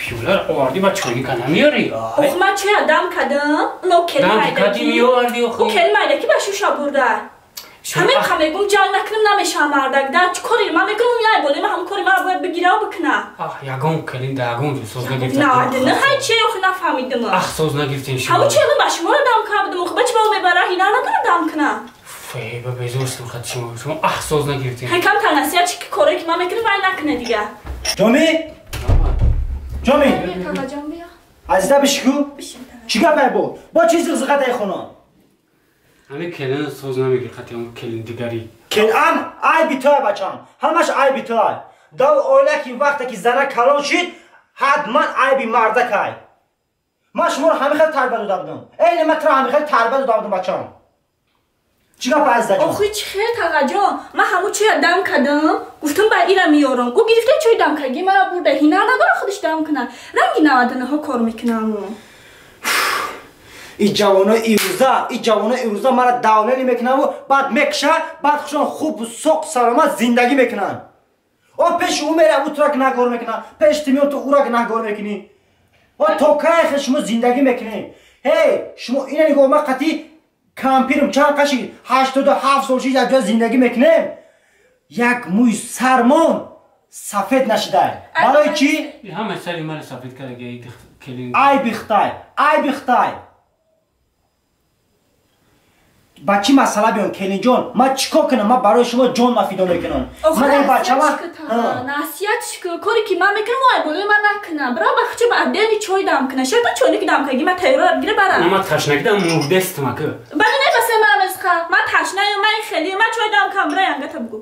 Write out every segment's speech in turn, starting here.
Пиёлар оварди ба чойника намеёри? Ох, ман чоя дам кардам, но келин майдаки меоварди охи. Ӯ келин майдаки ба шуша бурда. Ҳамин қа мегум ҷанг накунам намешавам мардак. Да чӣ кори ман мекунам яй боле ман ҳам кори мара бояд бигирав бикуна. Ах, ягон келин да ягон ҷо соз нагирифта. На, на ҳай чӣ охи нафаҳмидим. Ах, соз нагирифтен шумо. Ҳамун чӣ ба шуморо дам кардам, охи ба чӣ ба ӯ мебара ҳина надора дам куна. Фе, ба безорстам хат шумо. Шумо ах соз нагирифтен. Ҳай камтар насиҳат чӣ ки коре ки ман мекунам вай накуна дига. Ҷоми? Ҷоми? Азиза бишку? Чӣ гапай буд? Бо чӣ зиғзиғатай хона? Ҳамин келин соз намегир хати он келин дигари. Келам айби туай бачам. Ҳамаш айби туай. Дар оила ки вақте ки зана калон шид, ҳатман айби мардакай. Ман шуморо ҳамин хел тарбия дода будам. Эйне ман туро ҳамин хел тарбия дода будам бачам. Чӣ гап азизаҷон? Охи чӣ хел тағаҷон? Ман ҳамун чоя дам кардам, гуфтам ба ира меёрам. Ӯ гирифта чой дам карди мара бурда. Ҳина надора худаш дам куна. Ранги наваданаҳо кор мекунам. И ҷавонои ирӯза, и ҷавонои ирӯза мара давлени мекунаву баъд мекша, баъд хушон хуб соқ саломат зиндагӣ мекунанд. О пеши ӯ мерав, ӯ тура гунаҳгор мекунад, пеши ту меёд, ту ӯра гунаҳгор мекунӣ. О то кай хел шумо зиндагӣ мекунед? Ҳей, шумо ина нигоҳ, ман қатъи кампирм чанд қаши 87 сол шид якҷоя зиндагӣ мекунем, як мӯи сармон сафед нашидай. Барои чӣ? Ҳама сари мара сафед кардаги келин. Айби хитай, айби хитай. Ба чӣ масъала биён келинҷон? Ман чӣ кор кунам? Ман барои шумо ҷон мафидо мекунам. Ман ин бачама насиҳат чӣ кор? Коре ки ман мекунам, вай болои ман накунам. Бира бахча ба аддени чой дам куна. Шояд чойники дам карги ман тайёра бигира барам. Ман ташнагидам мурдестам ака. Бани не басе ман мезха. Ман ташнаям, ман хеле, ман чой дам кунам, бира янгата бугу.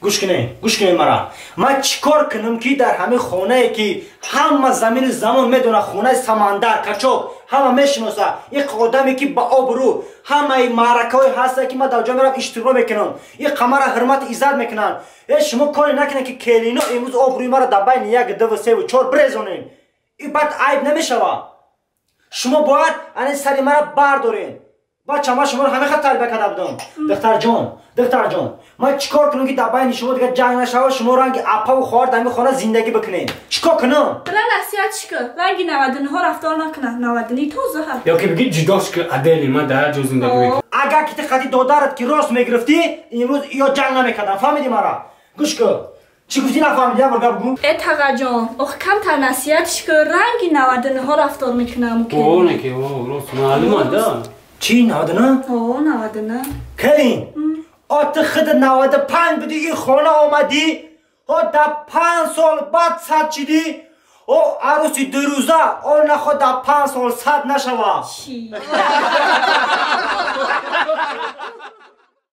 Гӯш кунед, гӯш кунед мара. Ман чӣ кор кунам ки дар ҳамин хонае ки ҳама замину замон медонад, хонаи Самандар Качок ҳама мешиноса, ин одаме ки ба обрӯ ҳамаи маъракаҳое ҳастанд ки ман дар ҷо мерам иштироқ мекунам, ин қамара ҳурмату иззат мекунанд. Э шумо коре накунед ки келино имрӯз обрӯи маро дар байни 1, 2, 3, 4 брезонед. Ин баъд айб намешавад. Шумо бояд ани сари мара бардоред. Бача, ман шуморо ҳамин хел тарбия карда будам. Духтарҷон, духтарҷон, ман чӣ кор кунам ки дар байни шумо дигар ҷанг нашавад, шумо ранги апаву хоҳар дар ҳамин хона зиндагӣ бикунед? Чӣ кор кунам? Бира насиҳат чӣ кун? Ранги навадунаҳо рафтор накунад. Навадуни тоза ҳаст. Ё ки бигӣ ҷудош ки адели ман дар ҳар ҷо зиндагӣ мекунам. Агар ки ту қати додарат ки рост мегирифтӣ, имрӯз ё ҷанг намекардам. Фаҳмидӣ мара? Гӯш кун. Чӣ гуфтӣ нафаҳмидӣ? Як бор гап гӯ. Э тағаҷон, ох камтар насиҳат чӣ кун? Ранги навадунаҳо рафтор мекунам. О, не ки, о, рост маълум аст, да. Чӣ навадуна? О, навадуна. Келин, о ту худ 95 будӣ, ин хона омадӣ, о дар 5 сол баъд сад шидӣ, о арӯси дурӯза, о наход дар 5 сол сад нашава. Чӣ?